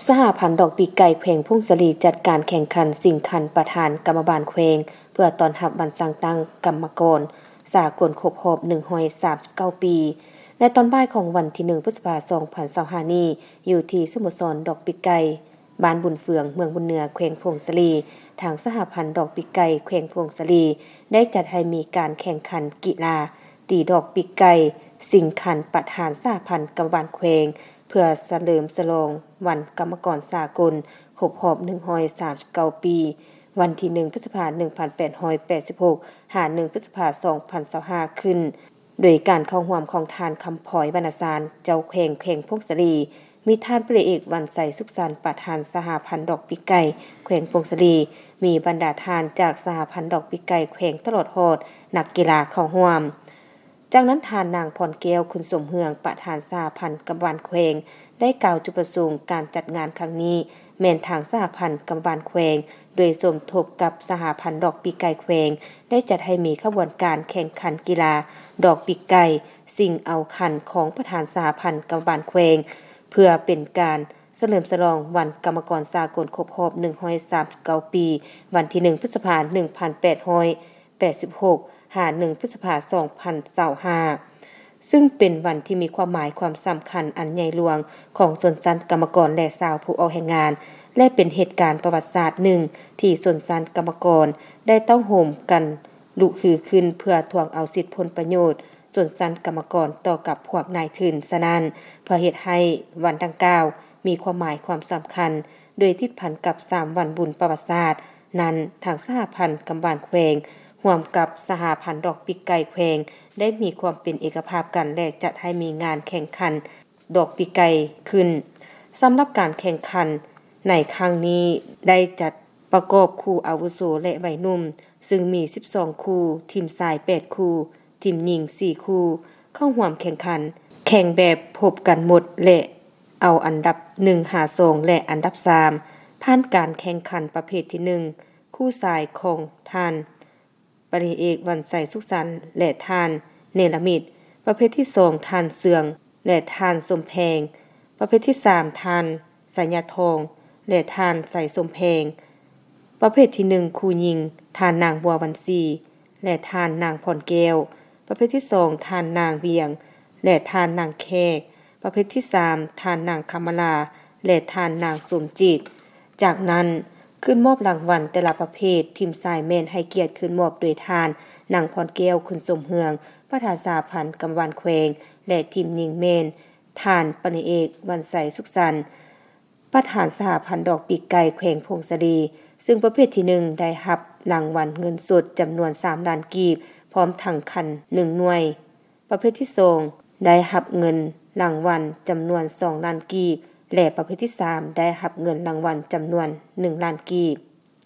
ສະຫະພັນດອກປີກໄກ່ແຂວງຜົ້ງສາລີ ຈັດການແຂ່ງຂັນຊິງຂັນປະທານກຳມະບານແຂວງ ເພື່ອຕ້ອນຮັບວັນສ້າງຕັ້ງກຳມະກອນສາກົນຄົບຮອບໜຶ່ງຮ້ອຍສາມສິບເກົ້າປີ ໃນຕອນບ່າຍຂອງວັນທີໜຶ່ງ ພຶດສະພາ ສອງພັນຊາວຫ້ານີ້ ຢູ່ທີ່ສະໂມສອນດອກປີກໄກ່ ບ້ານບຸນເຟືອງ ເມືອງບຸນເໜືອ ແຂວງຜົ້ງສາລີ. ທາງສະຫະພັນດອກປີກໄກ່ແຂວງຜົ້ງສາລີ ໄດ້ຈັດໃຫ້ມີການແຂ່ງຂັນກິລາຕີດອກປີກໄກ່ ຊິງຂັນປະທານສະຫະພັນກຳມະບານແຂວງ ເພື່ອສະເຫຼີມສະຫຼອງວັນກຳມະກອນສາກົນຄົບຮອບໜຶ່ງຮ້ອຍສາມສິບເກົ້າປີ ວັນທີໜຶ່ງ ພຶດສະພາ ໜຶ່ງພັນແປດຮ້ອຍແປດສິບຫົກ ຫາ ໜຶ່ງ ພຶດສະພາ ສອງພັນຊາວຫ້າ ຂຶ້ນ ໂດຍການເຂົ້າຮ່ວມຂອງທ່ານ ຄຳພອຍ ວັນນະຊານ ເຈົ້າແຂວງແຂວງຜົ້ງສາລີ, ມີທ່ານ ພັນເອກ ວັນໄຊ ສຸກສັນ ປະທານສະຫະພັນດອກປີກໄກ່ແຂວງຜົ້ງສາລີ, ມີບັນດາທ່ານຈາກສະຫະພັນດອກປີກໄກ່ແຂວງ ຕະຫຼອດຮອດນັກກິລາເຂົ້າຮ່ວມ. ຈາກນັ້ນ ທ່ານນາງ ພອນແກ້ວ ຄຸນສົມເຮືອງ ປະທານສະຫະພັນກຳມະບານແຂວງ ໄດ້ກ່າວຈຸດປະສົງການຈັດງານຄັ້ງນີ້ ແມ່ນທາງສະຫະພັນກຳມະບານແຂວງ ໂດຍສົມທົບກັບສະຫະພັນດອກປີກໄກ່ແຂວງ ໄດ້ຈັດໃຫ້ມີຂະບວນການແຂ່ງຂັນກິລາດອກປີກໄກ່ ຊິງເອົາຂັນຂອງປະທານສະຫະພັນກຳມະບານແຂວງ ເພື່ອເປັນການສະເຫຼີມສະຫຼອງວັນກຳມະກອນສາກົນຄົບຮອບໜຶ່ງຮ້ອຍສາມສິບເກົ້າປີ ວັນທີໜຶ່ງ ພຶດສະພາ ໜຶ່ງພັນແປດຮ້ອຍແປດສິບຫົກ ຫາ ໜຶ່ງ ພຶດສະພາ ສອງພັນຊາວຫ້າ ຊຶ່ງເປັນວັນທີ່ມີຄວາມໝາຍຄວາມສຳຄັນອັນໃຫຍ່ຫຼວງຂອງຊົນຊັ້ນກຳມະກອນ ແລະ ຊາວຜູ້ອອກແຮງງານ ແລະ ເປັນເຫດການປະຫວັດສາດໜຶ່ງທີ່ຊົນຊັ້ນກຳມະກອນໄດ້ຕ້ອງໂຮມກັນລຸກຮືຂຶ້ນເພື່ອທວງເອົາສິດຜົນປະໂຫຍດຊົນຊັ້ນກຳມະກອນຕໍ່ກັບພວກນາຍທຶນ. ສະນັ້ນ, ເພື່ອເຮັດໃຫ້ວັນດັ່ງກ່າວມີຄວາມໝາຍຄວາມສຳຄັນ ໂດຍຕິດພັນກັບສາມວັນບຸນປະຫວັດສາດ ນັ້ນ ທາງສະຫະພັນກຳມະບານແຂວງ ຮ່ວມກັບສະຫະພັນດອກປີກໄກ່ແຂວງ ໄດ້ມີຄວາມເປັນເອກະພາບກັນ ແລະ ຈັດໃຫ້ມີງານແຂ່ງຂັນດອກປີກໄກ່ຂຶ້ນ. ສຳລັບການແຂ່ງຂັນໃນຄັ້ງນີ້ ໄດ້ຈັດປະກອບຄູ່ອາວຸໂສ ແລະ ໄວໜຸ່ມ, ຊຶ່ງມີສິບສອງຄູ່, ທີມຊາຍແປດຄູ່, ທີມຍິງສີ່ຄູ່ ເຂົ້າຮ່ວມແຂ່ງຂັນ, ແຂ່ງແບບພົບກັນໝົດ ແລະ ເອົາອັນດັບໜຶ່ງຫາສອງ ແລະ ອັນດັບສາມ ຜ່ານການແຂ່ງຂັນປະເພດທີໜຶ່ງ ຄູ່ຊາຍຂອງທ່ານ ປະລິນເອກ ວັນໄຊ ສຸກສັນ ແລະ ທ່ານ ເນລະມິດ, ປະເພດທີສອງ ທ່ານ ເຊື່ອງ ແລະ ທ່ານ ສົມແພງ, ປະເພດທີສາມ ທ່ານ ໄຊຍະທອງ ແລະ ທ່ານ ໄຊສົມແພງ, ປະເພດທີໜຶ່ງ ຄູ່ຍິງ ທ່ານ ນາງ ບົວວັນສີ ແລະ ທ່ານ ນາງ ພອນແກ້ວ, ປະເພດທີສອງ ທ່ານ ນາງ ວຽງ ແລະ ທ່ານ ນາງ ແຂກ, ປະເພດທີສາມ ທ່ານ ນາງ ຄຳມະລາ ແລະ ທ່ານ ນາງ ສົມຈິດ. ຈາກນັ້ນ, ຂຶ້ນມອບລາງວັນແຕ່ລະປະເພດ, ທີມຊາຍແມ່ນໃຫ້ກຽດຂຶ້ນມອບໂດຍທ່ານ ນາງ ພອນແກ້ວ ຄຸນສົມເຮືອງ ປະທານສະຫະພັນກຳມະບານແຂວງ ແລະ ທີມຍິງແມ່ນທ່ານ ປະລິນເອກ ວັນໄຊ ສຸກສັນ ປະທານສະຫະພັນດອກປີກໄກ່ແຂວງຜົ້ງສາລີ, ຊຶ່ງປະເພດທີໜຶ່ງ ໄດ້ຮັບລາງວັນເງິນສົດຈຳນວນສາມລ້ານກີບ ພ້ອມທັງຂັນໜຶ່ງໜ່ວຍ, ປະເພດທີສອງ ໄດ້ຮັບເງິນລາງວັນຈຳນວນສອງລ້ານກີບ ແລະ ປະເພດທີສາມ ໄດ້ຮັບເງິນລາງວັນຈຳນວນໜຶ່ງລ້ານກີບ.